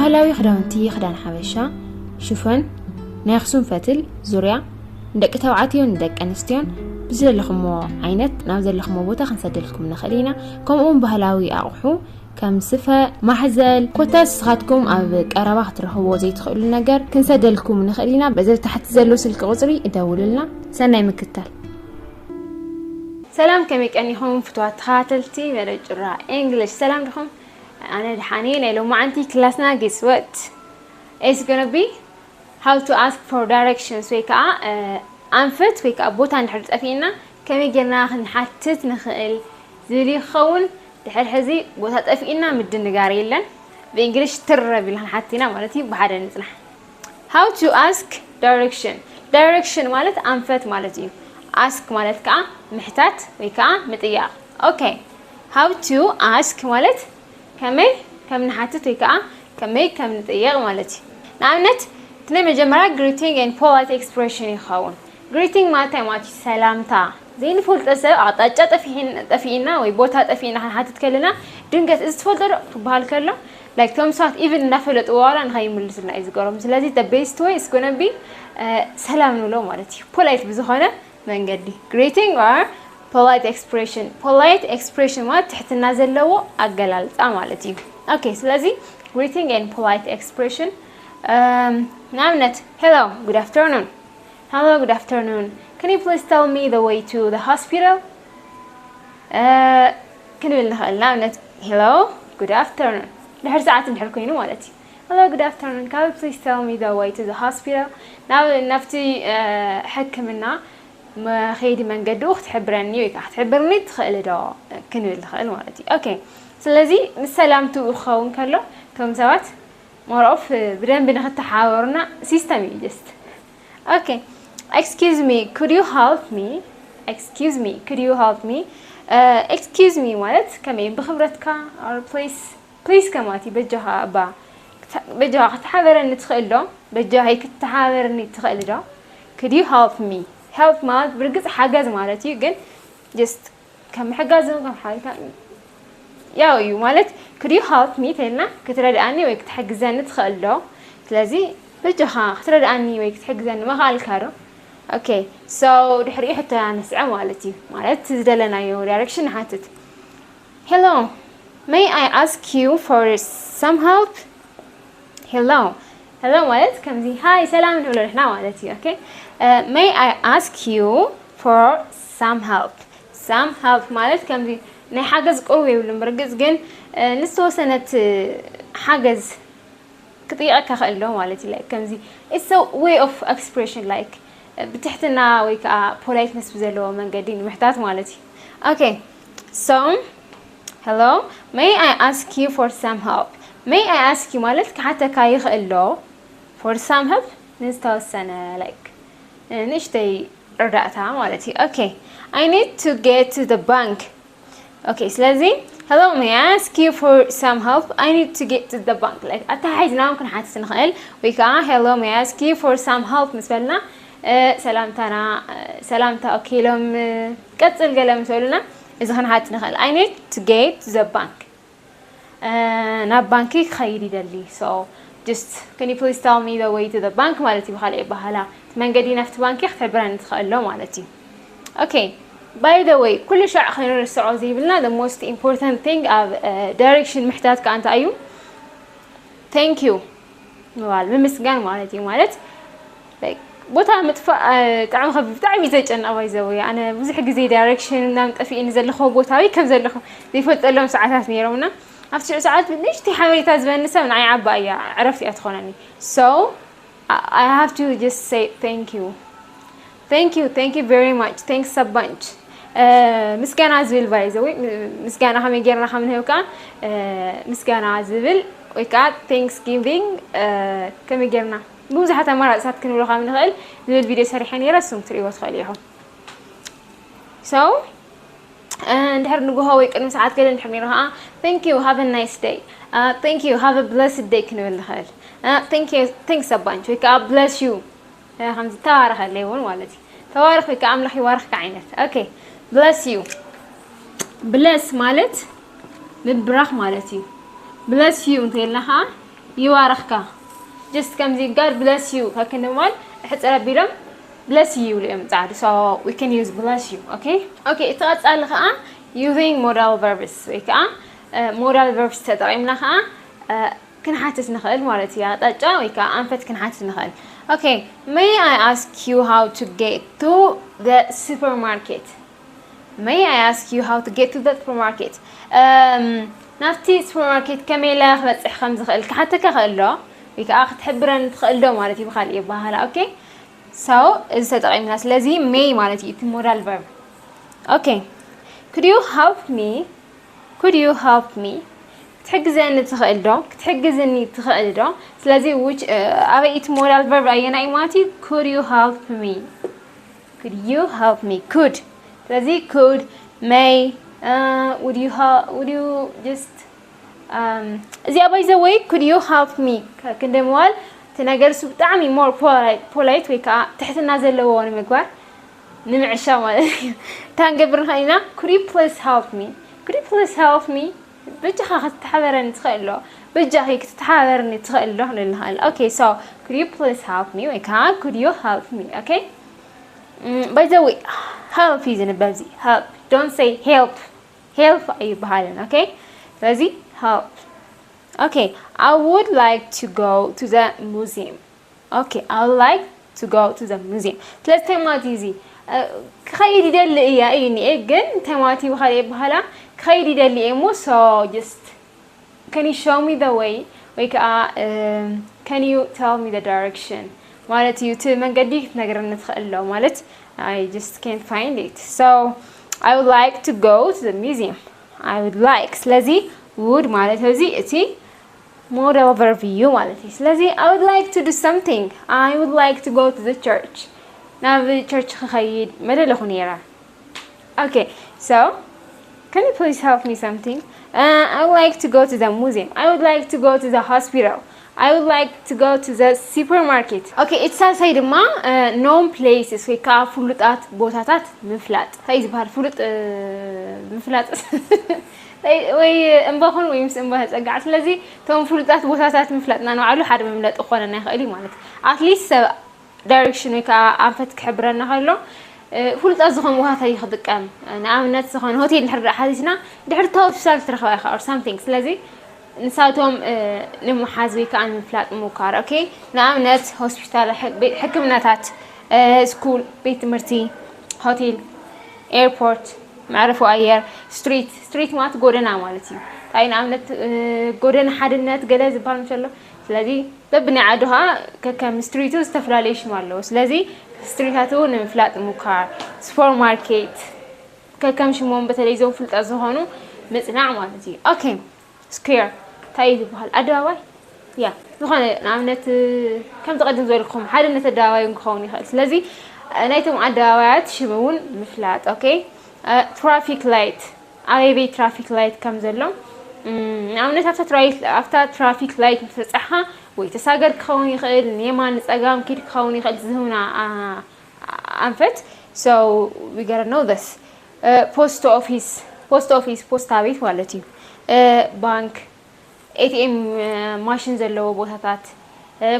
ባህላዊ ክዳውንቲ፣ ክዳን ሓበሻ፣ ሽፎን፣ ናይ ኣኽሱም ፈትል፣ ዙርያ፣ ንደቂ ተባዕትዮን ንደቂ ኣንስትዮን ብዝደለኹሞ ዓይነት ናብ ዘለኹሞ ቦታ ክንሰደልኩም ንኽእል ኢና። ከምኡውን ባህላዊ ኣቑሑ ከም ስፈ፣ ማሕዘል፣ ኮታስ ንስኻትኩም ኣብ ቀረባ ክትረኽብዎ ዘይትኽእሉ ነገር ክንሰደልኩም ንኽእል ኢና። በዚ ታሕቲ ዘሎ ስልኪ ቁፅሪ እደውሉልና። ሰናይ ምክትታል። ሰላም፣ ከመይ ቀኒኹም ፍቱዋት ተኸታተልቲ መደብ ጭራ English? ሰላም ዲኹም? ኣነ ደሓን እየ። ናይ ሎማዓንቲ ክላስና፣ guess what? It's gonna be how to ask for directions ወይ ከዓ ኣንፈት ወይ ከዓ ቦታ እንድሕር ጠፊእና ከመይ ጌርና ክንሓትት ንኽእል ዝብል እዩ ክኸውን። ድሕር ሕዚ ቦታ ጠፊእና ምድንጋር የለን። ብእንግሊሽ ትር ኣቢልና ክንሓትት ኢና ማለት እዩ። ብሓደ ንጽናሕ። How to ask direction? Direction ማለት ኣንፈት ማለት እዩ። Ask ማለት ከዓ ምሕታት ወይ ከዓ ምጥያቕ። Okay, how to ask ማለት ከመይ ከም ንሓትት ወይ ከዓ ከመይ ከም ንጥየቕ ማለት እዩ። ንኣብነት እቲ ናይ መጀመርያ greeting and polite expression ይኸውን። Greeting ማለት እንታይ ማለት እዩ? ሰላምታ። ዘይንፈልጦ ሰብ ኣቕጣጫ ጠፊእና ወይ ቦታ ጠፊእና ክንሓትት ከለና ድንገት እዚ ትፈልጦ ዶ ክበሃል ከሎ፣ like፣ ቶም ሰባት even እናፈለጥዎ ዋላ ንኸይምልሱልና እዩ ዝገርም። ስለዚ the best way is gonna be ሰላም ንብሎ ማለት እዩ። Polite ብዝኾነ መንገዲ። Greeting or polite expression? Polite expression ማለት ትሕትና ዘለዎ ኣገላልፃ ማለት እዩ። Okay, ስለዚ greeting and polite expression ንኣብነት፣ hello, good afternoon. Hello, good afternoon. Can you please tell me the way to the hospital? ክንብል ንኽእል። ንኣብነት፣ hello, good afternoon፣ ድሕሪ ሰዓት እንድሕር ኮይኑ ማለት እዩ። Hello, good afternoon. Can you please tell me the way to the hospital? ናብቲ ሕክምና መኸይዲ መንገዲ ክትሕብረኒ ወይ ከዓ ክትሕብርኒ ትኽእል ዶ ክንብል ንኽእል ማለት እዩ። Okay, ስለዚ ምስ ሰላምትኡ ክኸውን ከሎ እቶም ሰባት more of ብደንቢ ንክተሓባበሩና system እዩ just። Okay, excuse me, could you help me? Excuse me, could you help me? Excuse me ማለት ከመይ ብክብረትካ፣ or please፣ please ከማቲ በጃኻ እባ በጃኻ ክትሓበረኒ ትኽእል ዶ? በጃኺ ክትሓበርኒ ትኽእል ዶ? Could you help me? Help ማለት ብርግጽ ሓገዝ ማለት እዩ፣ ግን just ከም ምሕጋዝ ከም ሓልካ ያው እዩ ማለት could you help me ተልና ክትረድኣኒ ወይ ክትሕግዘኒ ትኽእል ዶ? ስለዚ በጃኻ ክትረድኣኒ ወይ ክትሕግዘኒ መኽኣልካ ዶ? Okay, so ድሕሪኡ ሕቶና ንስዕብ ማለት እዩ። ማለት ዝደለናዮ direction ንሓትት። Hello, may I ask you for some help? Hello, hello ማለት ከምዚ hi ሰላም ንብሎ ንሕና ማለት እዩ። Okay, may I ask you for some help? Some help ማለት ከምዚ ናይ ሓገዝ ቁሩብ የብሉን። ብርግጽ ግን ንዝተወሰነት ሓገዝ ክጥይቐካ ክእል ዶ ማለት እዩ። Like ከምዚ it's a way of expression, like ብትሕትና ወይ ከዓ politeness ብዘለዎ መንገዲ ንምሕታት ማለት እዩ። Okay, so hello, may I ask you for some help? May I ask you ማለት ክሓተካ ይኽእል ዶ for some help? ንዝተወሰነ like ንእሽተይ እርዳእታ ማለት እዩ። Okay, I need to get to the bank. Okay, ስለዚ hello, may I ask you for some help? I need to get to the bank. Like ኣተሓሒዝና እውን ክንሓትት ንኽእል ወይ ከዓ hello, may I ask you for some help ምስ በልና ሰላምታና ሰላምታ okay ኢሎም ቀጽል ገለ ምስ በሉና እዚ ክንሓትት ንኽእል። I need to get to the bank. ናብ ባንኪ ክኸይድ ይደሊ። So just can you please tell me the way to the bank ማለት እዩ ብኻልእ ኣበሃህላ። እቲ መንገዲ ናብቲ ባንኪ ክትሕብረኒ ትኽእል ዶ ማለት እዩ። Okay, by the way ኩሉ ሻዕ ከይንርስዖ ዘይብልና the most important thing ኣብ direction ምሕታት ከኣ እንታይ እዩ? Thank you ምባል ምምስጋን ማለት እዩ። ማለት ቦታ ምጥፋእ ብጣዕሚ ከቢድ፣ ብጣዕሚ እዩ ዘጨንቕ። By the way ኣነ ብዙሕ ግዜ direction ምናምን ጠፊእኒ ዘለኹዎ ቦታ ኣበይ ከም ዘለኹ ዘይፈልጠሎም ሰዓታት ነይሮም እና ኣብቲ ሽዑ ሰዓት ንእሽተይ ሓበሬታ ዝህበኒ ሰብ ንዓይ ዓባይ እያ፣ ዕረፍቲ እያ ትኾነኒ። So I have to just say thank you. Thank you, thank you very much, thanks a bunch. ምስጋና ዝብል by the way ምስጋና ከመይ ጌርና ከም ንህብ ከዓ ምስጋና ዝብል ወይ ከዓ thanksgiving ከመይ ጌርና ብብዙሓት ኣማራፅታት ክንብሎ ካብ ንኽእል ዝብል ቪድዮ ሰሪሐ ነይረ፣ እሱም ክትርእይዎ ትኽእሉ ኢኹም። So እንድሕር ንግሆ ወይ ቅድሚ ሰዓት ገለ እንድሕር ነይሩ ከዓ thank you, have a nice day, thank you, have a blessed day ክንብል ንኽእል። Thank you, thanks a bunch ወይ ከዓ bless you ከምዚ ተባረኸለይ እውን ማለት እዩ። ተባረኽ ወይ ከዓ ኣምላኽ ይባርኽካ ዓይነት። Okay, bless you። Bless ማለት ምብራኽ ማለት እዩ። Bless you እንተኢልና ከዓ ይባርኽካ። Just ከምዚ God bless you ከክንማል ሕፅር ኣቢሎም bless you ይብሉ እዮም ፃዕዱ። So we can use bless you. Okay? Okay፣ እቲ ቀፃሊ ከዓ using modal verbs ወይ ከዓ modal verbs ተጠቒምና ከዓ ክንሓትት ንኽእል ማለት እዩ። ኣቕጣጫ ወይ ከዓ ኣንፈት ክንሓትት ንኽእል። Okay, may I ask you how to get to the supermarket? May I ask you how to get to the supermarket? ናብቲ ሱፐርማርኬት ከመይ ኢለ ክበፅሕ ከም ዝኽእል ክሓተካ ክእል ዶ ወይ ከዓ ክትሕብረኒ ትኽእል ዶ ማለት እዩ ብካሊእ ኣበሃህላ። Okay? So እዚ ተጠቒምና። ስለዚ may ማለት እዩ እቲ modal verb። Okay, could you help me? Could you help me? ክትሕግዘኒ ትኽእል ዶ? ክትሕግዝኒ ትኽእል ዶ? ስለዚ which ኣበይ እቲ modal verb ኣየናይ ማለት እዩ? Could you help me? Could you help me? Could. ስለዚ could, may, would you help, would you just እዚኣ by the way, could you help me? ክንደምዋል እቲ ነገር እሱ ብጣዕሚ more polite ወይ ከዓ ትሕትና ዘለዎ ንምግባር ንምዕሻ ማለት እዩ። እንታይ ንገብር ንኽእል ኢና? Could you please help me? Could you please help me? በጃኻ ክትተሓበረኒ ትኽእል ዶ? በጃኺ ክትተሓበርኒ ትኽእል ዶ ክንብል ንኽእል። Okay, so could you please help me? ወይ ከዓ could you help me? Okay? By the way, help እዩ ዝንበብ እዚ። Help. Don't say help. Help ኣይበሃልን። Okay? ስለዚ help. Okay, I would like to go to the museum. Okay, I would like to go to the museum. ስለዚ እንታይ ማለት እዩ እዚ? ክኸይድ ይደሊ እየ እዩ እኒኤ፣ ግን እንታይ ማለት እዩ ብኻሊእ ኣበሃህላ? ክኸይድ ይደሊ እየ እሞ፣ so just can you show me the way? ወይ ከዓ can you tell me the direction ማለት እዩ። እቲ መንገዲ ክትነግረኒ ትኽእል ዶ ማለት I just can't find it. So I would like to go to the museum. I would like። ስለዚ would ማለት ኣብዚ እቲ modal verb እዩ ማለት እዩ። ስለዚ I would like to do something. I would like to go to the church. ናብ ቸርች ክኸይድ መደለኹ ነይረ። Okay, so can you please help me something? Uh, I would like to go to the museum. I would like to go to the hospital. I would like to go to the supermarket. Okay, እቲ ሳልሳይ ድማ known places ወይ ከዓ ፍሉጣት ቦታታት ምፍላጥ። እንታይ እዩ ዝበሃል? ፍሉጥ ምፍላጥ ወይ እምበኹን ወይ ምስ እምበ ተፀጋዕ። ስለዚ እቶም ፍሉጣት ቦታታት ምፍላጥና ንባዕሉ ሓደ መምለጢ ክኾነና ይኽእል እዩ ማለት እዩ። At least ሰብ direction ወይ ከዓ ኣንፈት ክሕብረና ከሎ ፍሉጣት ዝኾኑ ቦታታት እዩ ክጥቀም። ንኣብነት ዝኾነ ሆቴል እንድሕር ደኣ ሓቲትና ድሕሪ እቲ ሆስፒታል ትረኽባ ኢኻ or something። ስለዚ ንሳቶም ንምሓዝ ወይ ከዓ ንምፍላጥ ምሙካር። Okay፣ ንኣብነት ሆስፒታል፣ ሕክምናታት፣ ስኩል፣ ቤት ትምህርቲ፣ ሆቴል፣ ኤርፖርት፣ መዕረፎ ኣየር፣ ስትሪት። ስትሪት ማለት ጎደና ማለት እዩ። እንታይ ንኣብነት ጎደና ሓድነት ገለ ዝበሃል ምስ ኣሎ። ስለዚ በብናይ ዓዱ ከዓ ከከም ስትሪቱ ዝተፈላለዩ ሽም ኣለዎ። ስለዚ ስትሪታቱ ንምፍላጥ ምሙካር። ሱፐርማርኬት ከከም ሽሞም በተለይ እዞም ፍልጠት ዝኾኑ ምፅናዕ ማለት እዩ። Okay፣ ስኩዌር እንታይ እዩ ዝበሃል? ኣደባባይ። Yeah፣ ዝኾነ ንኣብነት ከምዚ ቀደም ዝበልኩም ሓድነት ኣደባባይ እውን ክኸውን ይኽእል። ስለዚ ናይቶም ኣደባባያት ሽም እውን ምፍላጥ። Okay፣ ትራፊክ ላይት ኣበይ ኣበይ ትራፊክ ላይት ከም ዘሎ ንኣብነት ኣብታ ትራፊክ ላይት ምስ በፃሕኻ ወይ ተሳገር ክኸውን ይኽእል፣ ንየማን ንፀጋም ኪድ ክኸውን ይኽእል ዝህብና ኣንፈት። So we gotta know this. ፖስት ኦፊስ፣ ፖስት ኦፊስ ፖስታ ቤት ማለት እዩ። ባንክ፣ ኤቲኤም ማሽን ዘለዎ ቦታታት፣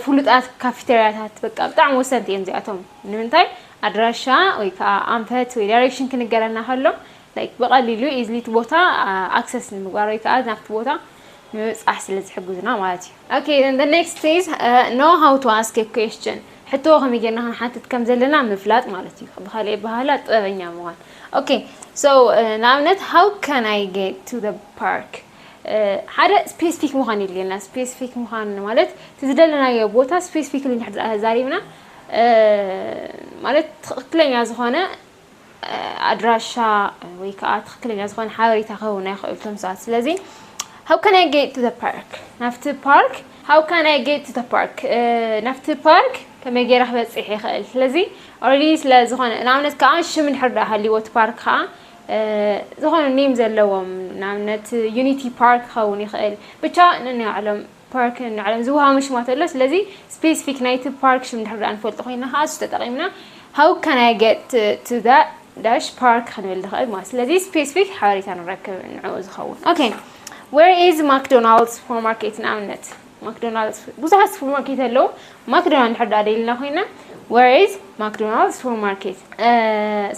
ፍሉጣት ካፌቴርያታት፣ በቃ ብጣዕሚ ወሰንቲ እዮም እዚኣቶም። ንምንታይ? ኣድራሻ ወይ ከዓ ኣንፈት ወይ ዳይሬክሽን ክንገረና ከሎ like ብቐሊሉ ኢዝሊ እቲ ቦታ ኣክሰስ ንምግባር ወይ ከዓ ናብቲ ቦታ ንምብፃሕ ስለ ዝሕግዙና ማለት እዩ። Okay, then the next is know how to ask a question. ሕቶ ከመይ ጌርና ክንሓትት ከም ዘለና ምፍላጥ ማለት እዩ። ብኻሊእ ኣበሃህላ ጥበበኛ ምዃን። Okay, so ንኣብነት how can I get to the park? ሓደ ስፔሲፊክ ምዃን የድልየና። ስፔሲፊክ ምዃን ማለት እቲ ዝደለናዮ ቦታ ስፔሲፊክሊ እንድሕር ተዛሪብና ማለት ትኽክለኛ ዝኾነ ኣድራሻ ወይ ከዓ ትኽክለኛ ዝኾነ ሓበሬታ ክህቡና ይኽእሉ እቶም ሰባት። ስለዚ how can I get to the park? ናብቲ ፓርክ how can I get to the park? ናብቲ ፓርክ ከመይ ገይረ ክበፅሕ ይኽእል? ስለዚ ኦልሬዲ ስለ ዝኾነ ንኣብነት ከዓ ሽም እንድሕር ደኣ ሃልይዎ እቲ ፓርክ ከዓ ዝኾነ ኔም ዘለዎም ንኣብነት ዩኒቲ ፓርክ ክኸውን ይኽእል። ብቻ ነናይ ባዕሎም ፓርክ ንባዕሎም ዝወሃሙ ሽማት ኣሎ። ስለዚ ስፔሲፊክ ናይቲ ፓርክ ሽም እንድሕር ደኣ ንፈልጦ ኮይና ከዓ እሱ ተጠቒምና how can I get to the dash park ክንብል ንኽእል ማለት። ስለዚ ስፔሲፊክ ሓበሬታ ንረክብ ንዕኡ ዝኸውን። Okay, where is McDonald's supermarket ንኣብነት ማክዶናልድስ ብዙሓት ሱፐርማርኬት ኣለዉ። ማክዶናልድ እንድሕር ደኣ ደሊና ኮይና where is McDonald's supermarket?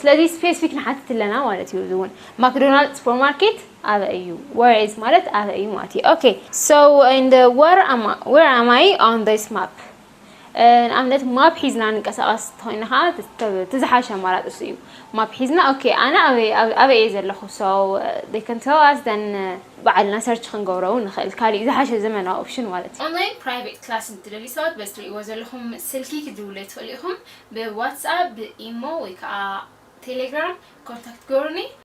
ስለዚ ስፔሲፊክ ንሓትት ኣለና ማለት እዩ። እዚ እውን ማክዶናልድ ሱፐርማርኬት ኣበይ እዩ? Where is ማለት ኣበይ እዩ ማለት እዩ። Okay, so in the where am I, where am I on this map? ንኣብነት ማፕ ሒዝና ንንቀሳቐስ እንተኾይና ከዓ እቲ ዝሓሸ ኣማራፂ እሱ እዩ። ማፕ ሒዝና okay ኣነ ኣበይ እየ ዘለኹ? So they can tell us, then ባዕልና ሰርች ክንገብሮ እውን ንኽእል፣ ካሊእ ዝሓሸ ዘመናዊ ኦፕሽን ማለት እዩ። ኦንላይን ፕራይቬት ክላስ እንትደልዩ ሰባት በዚ ትርእይዎ ዘለኹም ስልኪ ክትድውሉ ትኽእሉ ኢኹም። ብዋትስኣፕ፣ ብኢሞ ወይ ከዓ ቴሌግራም ኮንታክት ግበሩኒ።